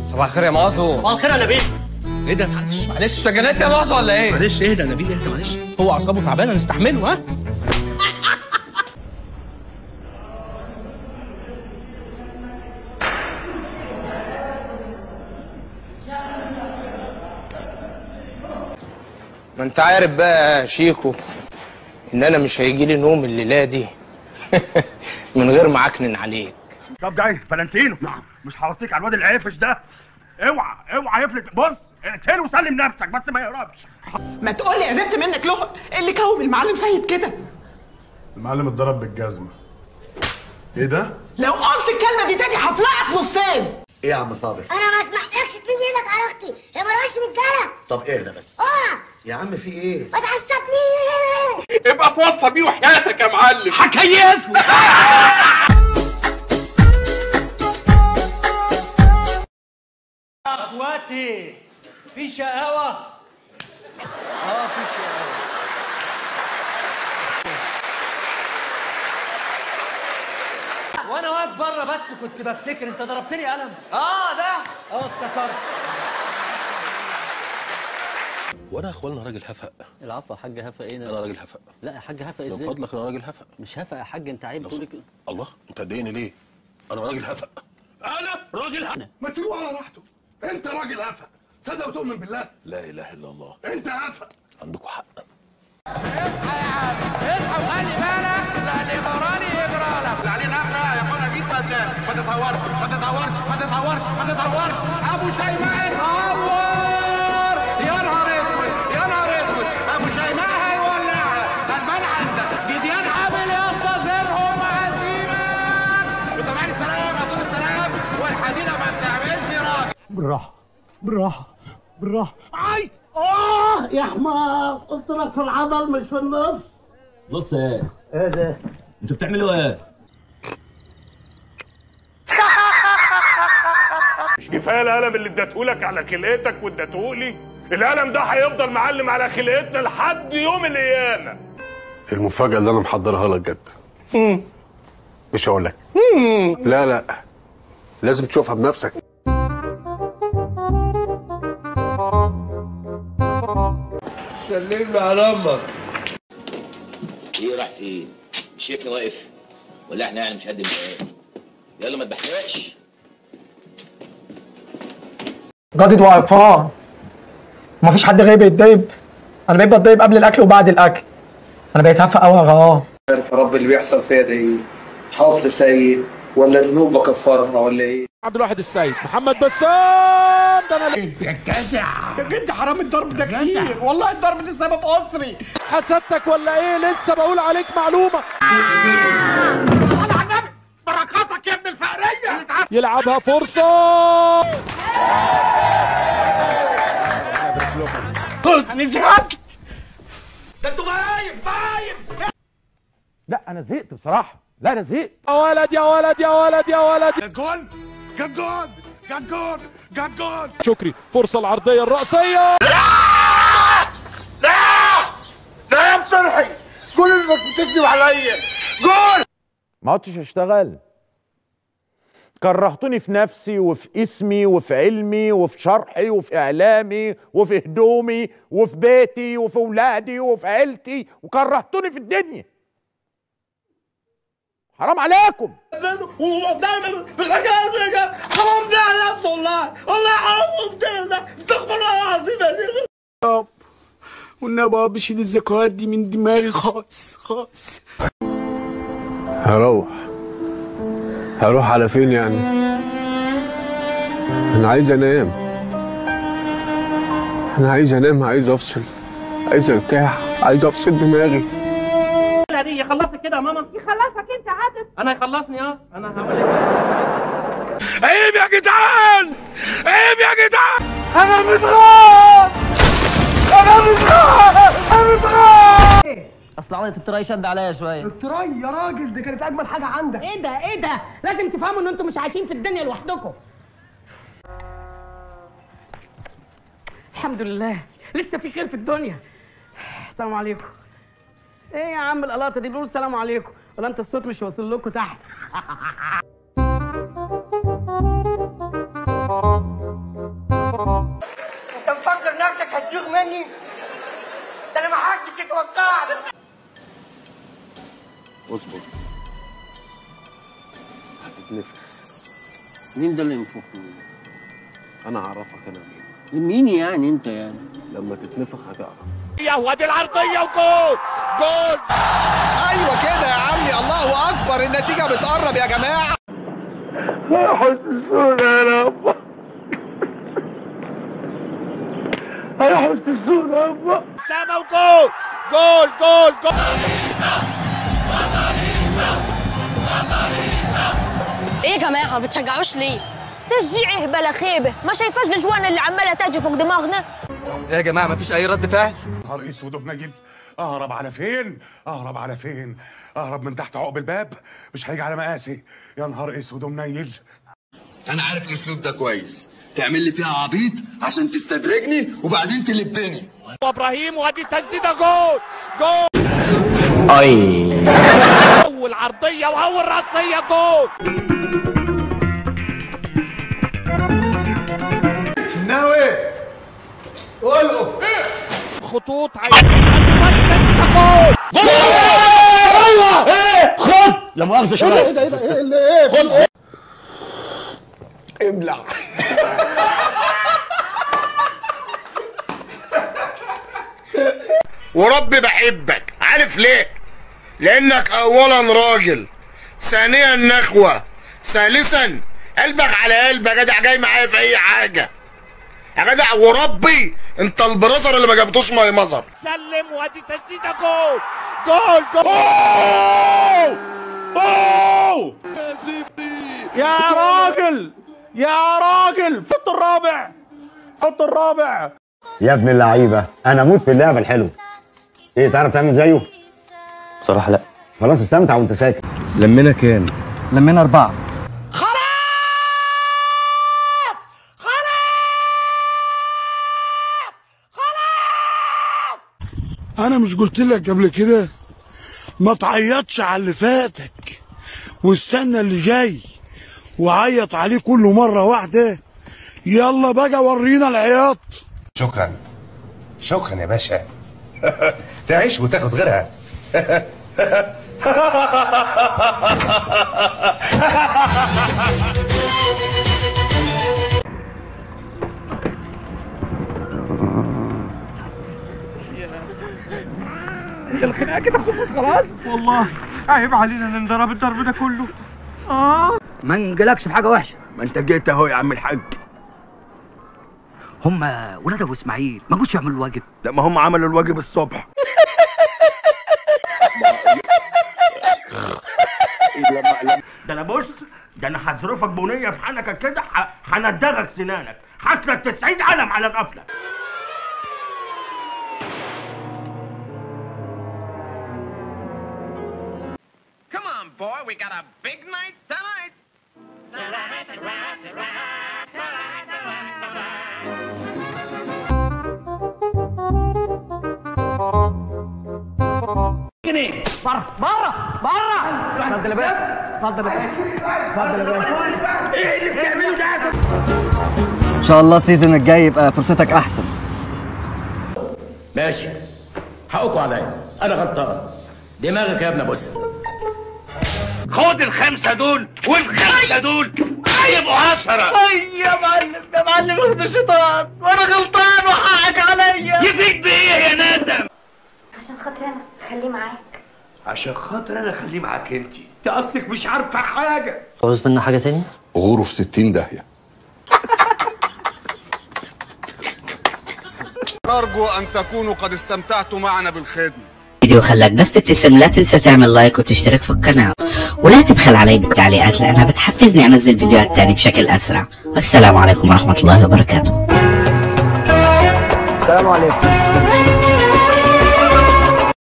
صباح الخير يا مازو. صباح الخير يا نبيل. ايه ده؟ معلش معلش، شجنات يا مازو ولا ايه؟ معلش اهدى يا نبيل، اهدى معلش، هو اعصابه تعبانة نستحمله. ها ما انت عارف بقى يا شيكو ان انا مش هيجي لي نوم الليلة دي من غير ما اعكنن عليك. طب جاي فلانتينو. نعم. مش هوصيك على الواد العفش ده، اوعى اوعى يفلت. بص اقتله وسلم نفسك بس ما يهربش. ما تقول لي يا زفت منك له، ايه اللي كوم المعلم سيد كده؟ المعلم اتضرب بالجزمه. ايه ده؟ لو قلت الكلمة دي تاني هفلقك نصين. ايه يا عم صابر؟ انا ما اسمحلكش تمد ايدك على اختي، هي مالهاش رجاله. طب اهدى بس. يا عم في ايه؟ ما تعصبنيش. ابقى توصى بيه وحياتك يا معلم. هكيفه. اخواتي في شقاوة؟ في شقاوة. وانا واقف بره بس كنت بفتكر انت ضربتني قلم. ده افتكرت. وانا يا اخوانا راجل هفق. العفو يا حاج، هفق ايه؟ انا راجل هفق. لا يا حاج هفق ازاي؟ من فضلك انا راجل هفق. مش هفق يا حاج، انت عيب تقول كده. الله، انت تضايقني ليه؟ انا راجل هفق. انا راجل هفق. ما تسيبوه على راحته، انت راجل هفق. صدق وتؤمن بالله. لا اله الا الله. انت هفق. عندكم حق. اصحى يا عم، اصحى وخلي بالك، لا اللي جرالي يجرالك. اللي عليه نقره يا اخوانا 100 فدان. ما تتهورش ما تتهورش ما تتهورش ما تتهورش. ابو شيماء اتهور، يا نهار اسود يا نهار اسود. ابو شيماء هيولعها، غلبان عزه جديان عامل يا اسطى زرهم عزيمك. وسامعني السلام يا طول السلام، والحديده ما بتعملش راجل. بالراحة بالراحة بالراحة. اي يا حمار، قلت لك في العضل مش في النص. نص ايه؟ ايه ده؟ انتوا بتعملوا ايه؟ مش كفاية القلم اللي اديتهولك على خلقتك واديتهولي؟ القلم ده هيفضل معلم على خلقتنا لحد يوم القيامة. المفاجأة اللي انا محضرها لك جد. مش هقول لك. لا لا، لازم تشوفها بنفسك. سلم لي على امك. ايه راح فين؟ مش شايفني واقف؟ ولا احنا يعني مش قد المقام؟ يلا ما تبحرقش. جدد وقرفان، مفيش حد غيري بيتضايق. انا بقيت بتضايق قبل الاكل وبعد الاكل. انا بقيت هفق قوي يا غرام. عارف يا رب اللي بيحصل فيا ده ايه؟ حظ سيء ولا ذنوب بكفرها ولا ايه؟ عبد الواحد السيد، محمد بسام، ده انا يا جدع يا جدع، حرام الضرب ده كتير والله، الضرب ده سبب اسري. حسدتك ولا ايه؟ لسه بقول عليك معلومة. على النبي بركاتك يا ابن الفقريه. يلعبها فرصة. انا زهقت. ده انتوا بايم بايم. لا انا زهقت بصراحة، لا انا زهقت. يا ولد يا ولد يا ولد يا ولد. جت جول جت جول جت جول جت جول. شكري، فرصة العرضية الرأسية. لا لا لا يا مصلحي، جول انك بتكذب عليا. جول. ما عدتش اشتغل. كرهتوني في نفسي وفي اسمي وفي علمي وفي شرحي وفي اعلامي وفي هدومي وفي بيتي وفي ولادي وفي عيلتي، وكرهتوني في الدنيا. حرام عليكم. حرام ده على نفسه والله، والله حرام ده، استغفر الله العظيم يا رب. والنبي بشيل الذكريات دي من دماغي خالص خالص. هروح هروح على فين يعني؟ انا عايز انام، انا عايز انام، عايز افصل، عايز ارتاح، عايز افصل دماغي. دي يخلصك كده يا ماما؟ يخلصك انت عادل؟ انا يخلصني. انا هقول لك. عيب يا جدعان، عيب يا جدعان. انا متغاظ، انا متغاظ، انا متغاظ. اصل عضلة ال tri شد عليا شوية. ال tri يا راجل دي كانت اجمل حاجة عندك. ايه ده ايه ده؟ لازم تفهموا ان انتوا مش عايشين في الدنيا لوحدكم. الحمد لله لسه في خير في الدنيا. السلام عليكم. ايه يا عم القلاطه دي؟ بنقول السلام عليكم ولا انت الصوت مش واصل لكم تحت؟ تزوغ مني؟ ده انا ما حدش يتوقعني. اصبر هتتنفخ. مين ده اللي ينفخني؟ انا هعرفك انا مين. مين يعني انت يعني؟ لما تتنفخ هتعرف. يا وادي العرضية وجول جول. ايوه كده يا عمي، الله اكبر، النتيجة بتقرب يا جماعة. يا حسن يا رب، يا حسن يا رب. سما وجول جول جول جول. ايه يا جماعة ما بتشجعوش ليه؟ تشجيعه بلا خيبه، ما شايفاش الجوان اللي عماله تاجي فوق دماغنا؟ ايه يا جماعة مفيش اي رد فعل؟ نهار اسود وبنجل. اهرب على فين؟ اهرب على فين؟ اهرب من تحت عقب الباب؟ مش هيجي على مقاسي. يا نهار اسود ومنيل. انا عارف الاسلوب ده كويس، تعمل لي فيها عبيط عشان تستدرجني وبعدين تلبني. وابراهيم وادي تسديده جول جول. اي اول عرضية واول راسية جول. شناوي القف خطوط عايز جول. ايوه ايه خد لا مؤاخذة شباب. ايه ده ايه ده ايه اللي ايه؟ خد ابلع. وربي بحبك، عارف ليه؟ لانك اولا راجل، ثانيا نخوه، ثالثا قلبك على قلب يا جدع، جاي معايا في اي حاجة يا جدع. وربي انت ال brother اللي ما جابتوش ماي مزر. سلم وادي تسديده جول جول جول. أوه! يا راجل يا راجل، فوت الرابع فوت الرابع. يا ابن اللعيبة، انا اموت في اللعبة الحلوة. ايه تعرف تعمل زيه؟ بصراحة لا. خلاص استمتع وانت ساكت. لمينا كام؟ لمينا 4. خلاص خلاص خلاص. انا مش قلت لك قبل كده ما تعيطش على اللي فاتك واستنى اللي جاي وعيط عليه كله مرة واحدة؟ يلا بقى ورينا العياط. شكرا شكرا يا باشا. تعيش وتاخد غيرها. هي الخناقة كده خلصت خلاص؟ والله عيب علينا ننضرب الضرب ده كله. ما نجيلكش في حاجة وحشة. ما انت جيت اهو يا عم الحاج. هما ولاد ابو اسماعيل ما جوش يعملوا الواجب؟ لا ما هم عملوا الواجب الصبح. ده انا بص، ده انا هظرفك بنيه في حنكك كده، هندغك سنانك، هاكلك 90 قلم على غفلة. Come on boy, we got a big night tonight. جنيه بره بره بره. اتفضل يا باشا اتفضل يا باشا اتفضل يا باشا. ايه اللي بتعمله ده؟ ان شاء الله ال season الجاي يبقى فرصتك احسن. ماشي حقكوا عليا، انا غلطان. دماغك يا ابن ابو. خد ال5 دول وال5 دول هيبقوا 10. اي يا معلم يا معلم اخد الشيطان وانا غلطان وحقك عليا. يفيد بايه يا ندم؟ عشان خاطر انا خليه معاك. عشان خاطر انا خليه معاك. انت اصلك مش عارفه حاجة. عاوز منا حاجة تاني؟ غرف 60 داهية. نرجو ان تكونوا قد استمتعتوا معنا بالخدمة. الفيديو خلاك بس تبتسم، لا تنسى تعمل like وتشترك في القناة، ولا تبخل علي بالتعليقات لأنها بتحفزني أنزل فيديوهات تاني بشكل أسرع. والسلام عليكم ورحمة الله وبركاته. السلام عليكم.